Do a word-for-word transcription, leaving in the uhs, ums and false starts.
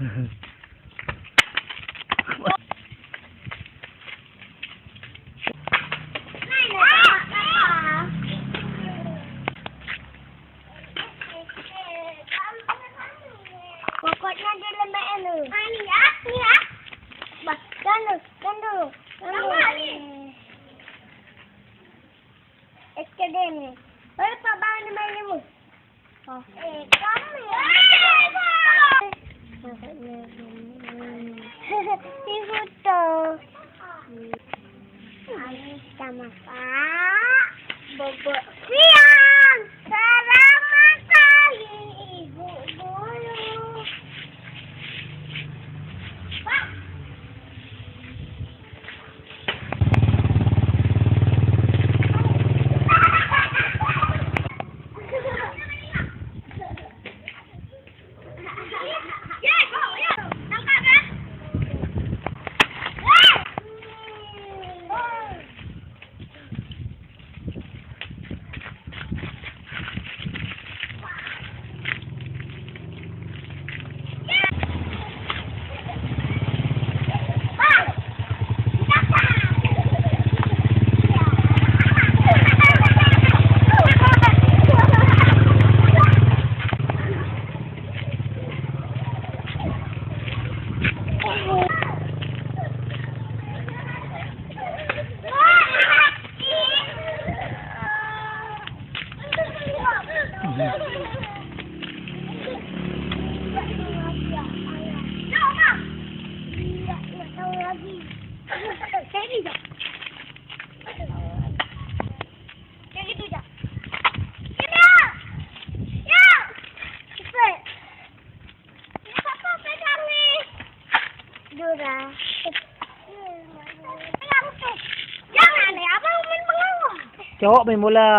Pokoknya dia lembek elu. Lihat, lihat. Bah, kan tu, kan tu, kan tu. Nampak ni? S K D ni. Baru Pak Bang ni main ilmu. Oh. Eh, kamu ya? Maksudnya, hmm. Ibu tu. Ayo, sama Pak. Bobot siang. Selamat pagi, Ibu Guru. Pak. Dura. Jangan deh, abang main bola. Cok main bola.